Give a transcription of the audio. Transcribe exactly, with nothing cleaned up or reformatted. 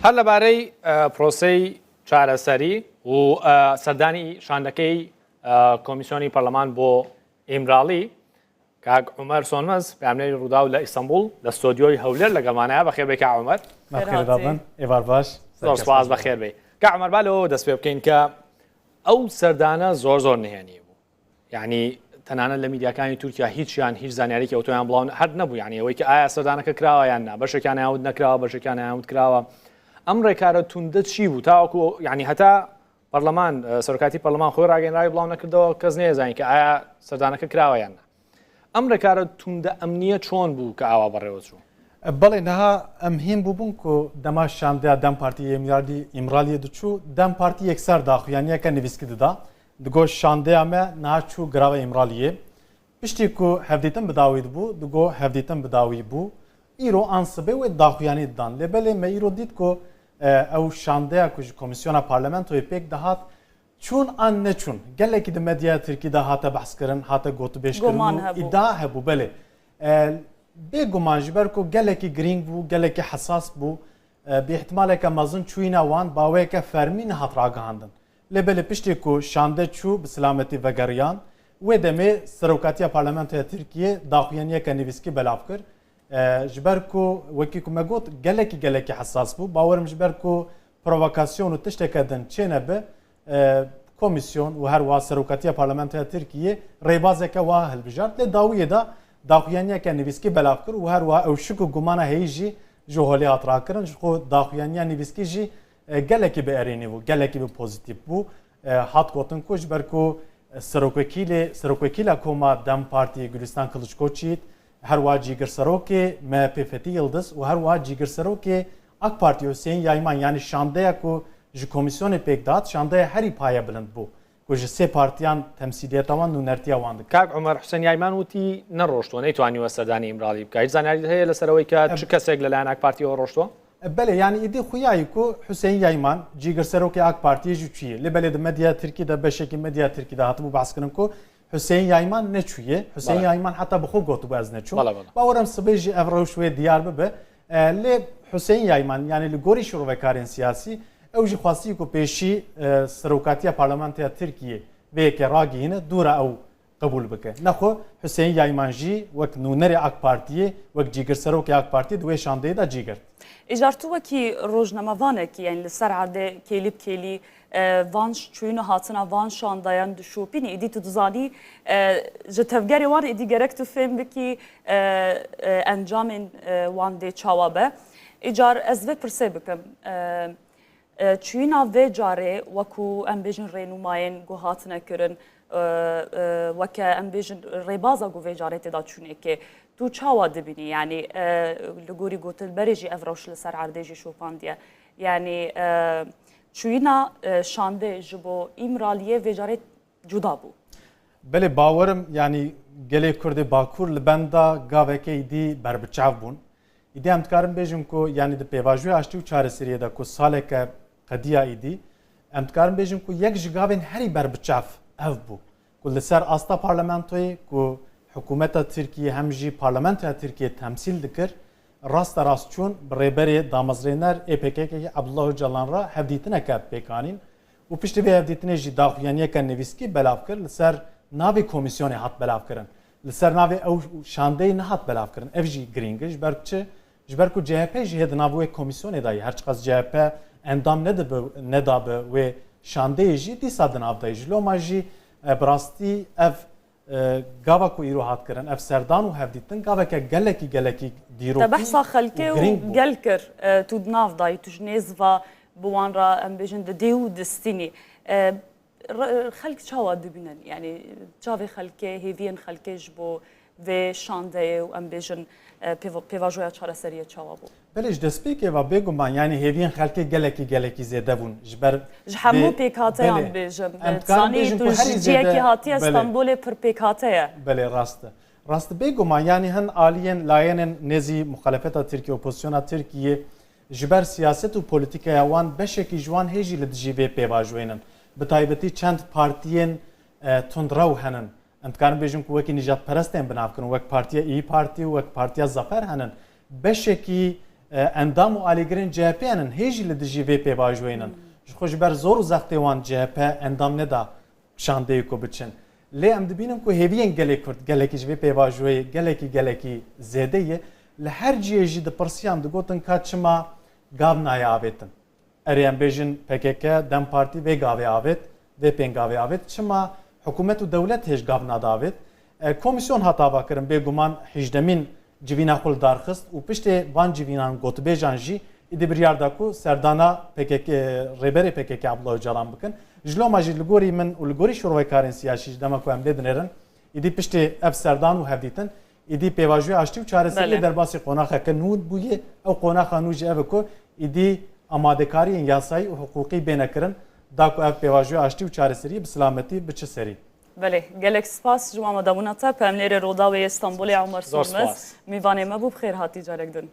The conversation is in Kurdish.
هەر لەبارەی، ئە، پرۆسەی چارەسەری و، ئە، سەردانی شاندەکەی، ئە، کۆمیسیۆنی پەرلەمان بۆ ئیمرالی، کاک عومەر سۆنمەز، پەیامنێری ڕووداو لە ئیستەنبوڵ، لە ستۆدیۆی هەولێر لەگەڵمانەیە. بەخێر بێ، کاک عومەر. بەخێر هاتی. دابن، ئێوار باش. زۆر سپاس، بەخێر بێ. کاک عومەر، با لەوە دەست پێ بکەین کە ئەو سەردانە زۆر زۆر نهێنی بوو. یعنی، تەنانەت لە میدیاکانی تورکیا هیچیان، هیچ زانیاریەکی ئەوتۆیان بڵاو هەر نەبوو. یعنی، ئەوەی کە ئایا سەردانەکە کراوە یان نا، بەشێکیان یاوت نەکراوە، بەشێکیان یاوت کراوە. ئەم ڕێکارە توندە چی بوو؟ تاوەکو، یعنی، هەتا پەرلەمان، ئە، سەرۆکاتی پەرلەمان خۆی ڕاگەیەنراوی بڵاو نەکردەوە، کەس نەیەزانی کە ئایا سەردانەکە کراوە یان نا. ئەم ڕێکارە توندە ئەمنیە چۆن بوو کە ئاوا بەڕێوە چوو؟ بەڵێ، نەها ئەم هین بووبوون کو دەما شاندەیا دەم پارتی ئیمرالی، ئیمرالیە دچوو، دەم پارتی یەکسەر داخویانیەکە نویسکی ددا. دگۆ شاندەیا me نەها چوو گراوە ئیمرالیە. پشتی کو هەڤدیتن بداوی بوو، دگۆ هەڤدیتن بداوی بوو. ئیرۆ ئان سبێ وێ داخویانی ددان. لێ بەلێ me ئیرۆ دیت کو، ئە، ئەو شاندەیا کو ji کۆمیسیۆنا پارلەمنتۆیê pêk dihat، چوون an neçûn. Gelekî di medyaya tirkî de hate behskirin, hate gotûbêjkirin û îdia hebû, belê. E, bêguman ji ber ku gelekî girîng bû, gelekî hesas bû, e, bi îhtimaleke mezin çûyîna wan bi awayeke fermî nehat ragihandin. Lê belê piştî ku şande çû bi silametî vegeriyan, wê demê Serokatiya Parlamentoya Tirkiyê daxuyaniyeke nivîskî belav kir. E, ji ber ku, wekî ku me got, gelekî, gelekî hesas bû. Bawerim ji ber ku provokasyon û tişteke din çênebe, e, komîsyon û her wiha Serokatiya Parlamentoya Tirkiyê rêbazeke wa hilbijart. Lê dawiyê de daxuyaniyeke nivîskî belav kir û her wiha ew şik û gumana heyî jî ji holê hat rakirin. Ji xwe daxuyaniya nivîskî jî, e, gelekî bi erênî bû, gelekî bi pozîtîf bû. E, hat gotin ku ji ber ku, e, serokwekîlê, serokwekîla koma DEM Partiyê Gulîstan Kiliçkoçît, her wiha cîgirserokê MHP Fetî Yildiz û her wiha cîgirserokê AK Partî Huseyîn Yayman, yanî şandeya ku ji komîsyonê pêk dihat, şandeya herî payebilind bû, ku ji sê partiyan temsîliyeta wan, nûnertiya wan dikir. Kak Omer, Huseyîn Yayman witî neroştwe, neytwaniwe serdanî Îmralî bike. Hîç zanyarî heye li ser ewê ke çi kesek li layan AK Partiyê roştwe? E, belê, yanî îdî xuyayî ku Huseyîn Yayman, cîgirserokê AK Partiyê jî çûyê. Lê belê di medya tirkî de, beşekî medya tirkî de hatibû behskirin ku Huseyîn Yayman neçûye. Huseyîn Yayman heta bi xwe gotibû, ez neçûm. Bala, bala. Bawer im sibê jî ev rewş wê diyar bibe. E, lê Huseyîn Yayman, yanî li gorî şîrovekarên siyasî, ew jî xwestî ku pêşî, e, Serokatiya Parlamentoya Tirkiyê vê yekê ragihîne, dûra ew qebûl bike. Nexwe Huseyîn Yayman jî wek nûnerê AK Partiyê, wek cîgirserokê AK Partiyê di wê şandeyê de cî girt. Îcar tu wekî rojnamevanekî, yanî li ser erdê kêlî bi kêlî, e, van ş-, çûyîn û hatina van şandeyan dişopînî. Îdî tu dizanî, e, ji tevgerê wan êdî gerek tu fêm bikî, e, e, encamên, e, wan dê çawa be. Îcar ez vê pirsê bikim. E, E, çûyîna vê carê, wekû em bêjin rênûmayên ku hatine kirin, e, e, weke em bêjin rêbaza ku vê carê tê de çûnekê, tu çawa dibînî? Yanî, e, li gorî gotinberê jî ev rewş li ser erdê jî şopandiye. Yanî, e, çûyîna, e, şandê ji bo Îmraliyê vê carê cuda bû. Belê, bawerim, yanî gelê Kurdê Bakur li benda gavekê îdî berbiçav bûn. Îdî em dikarin bêjin ku, yanî di pêvajoya aştî û çareseriyê de ku saleke qediya îdî, em dikarin bêjin ku yek ji gavên herî berbiçav ev bû ku li ser asta parlamentoyê ku hikûmeta Tirkiyê hem jî parlamentoya Tirkiyê temsîl dikir, rasterast çûn bi rêberê damezrêner ê P K K'ê Abdullah Ocalan re hevdîtineke pêk anîn û piştî vê hevdîtinê jî daxuyaniyeke nivîskî belav kir, li ser navê komîsyonê hat belavkirin. Li ser navê ew şandeyê nehat belavkirin. Ev jî girîng e. Ji ber çi? Ji ber ku C H P jî hê di nav wê komîsyonê de ye. Her çiqas C H P endam nedibe, nedabe wê şandeyê jî dîsa di nav de ye. Ji loma jî, e, bi rastî ev, e, gava ku îro hat kirin, ev serdan û hevdîtin gaveke gelekî, gelekî dîrokî Te behsa xelkê û girîng bû. Gel kir, e, tu di nav de yî, tu ji nêz ve bi wan re, em bêjin, didî û distînî. E, Re-, xelk çawa dibînin? Yanî çavê xelkê, hêviyên xelkê ji bo vê şandeyê û em bêjin, e, pêva-, pêvajoya çareseriyê çawa bû? Belê, ji destpêkê ve bêguman, yanî hêviyên xelkê gelekî, gelekî zêde bûn. Ji ber Ji hemû vê, pêkhateyan belê. Bêjin. Em dikarin Zanî bêjin tu ku herî ji ciyekî zêde, hatiye belê. Stenbolê pir pêkhate ye. Belê, rast e. Rast e, bêguman, yanî hin aliyên, layenên nêzî muxalefeta Tirkiyê, opozisyona Tirkiyê, ji ber siyaset û polîtîkeya wan, beşekî ji wan hê jî li dijî vê pêvajoyê nin. Bi taybetî çend partiyên, e, tundrew henin. Em dikarin bêjin ku wekî nîjadperest tên binavkirin, wek Partiya İYİ Parti û wek Partiya Zafer henin. Beşekî, e, endam û alîgirên C H P in, hê jî li dijî vê pêvajoyê in. Ji xwe ji ber zor û zextê wan C H P endam neda şandeyê ku biçin. Lê em dibînin ku hêviyên gelê Kurd gelekî ji vê pêvajoyê gelekî, gelekî zêde ye. Li her cihê jî dipirsiyan, digotin ka çima gav nayê avêtin. Erê, em bêjin P K K, DEM Partî vê gavê avêt, vê pêngavê avêt. Çima hikûmet û dewlet hêj gav nade avêt? E, komîsyon hat avakirin, bêguman hîjdemîn civîna xwe li dar xist û piştê van civînan gotibêjan jî îdî biryar da ku serdana P K K, rêberê P K K Abdullah Ocalan bikin. Ji loma jî li gorî min û li gorî şîrovekarên siyasî ji dema ku em lê dinêrin, îdî piştê ev serdan û hevdîtin, îdî pêvajoya aştî û çareseriyê Belê. derbasî qonaxeke nû bûye. Ew qonaxa nû jî ev e ku îdî amadekariyên yasayî û hiqûqî bêne kirin, da ku ev pêvajoya aştî û çareseriyê bi silametî biçe serî. Belê, gelek spas ji bo amadabûna te. Pemlêrê Roda wê yê Stenbolê Omer Zor Sönmez spas. Mîvanê me bû, bi xêr hatî carek din.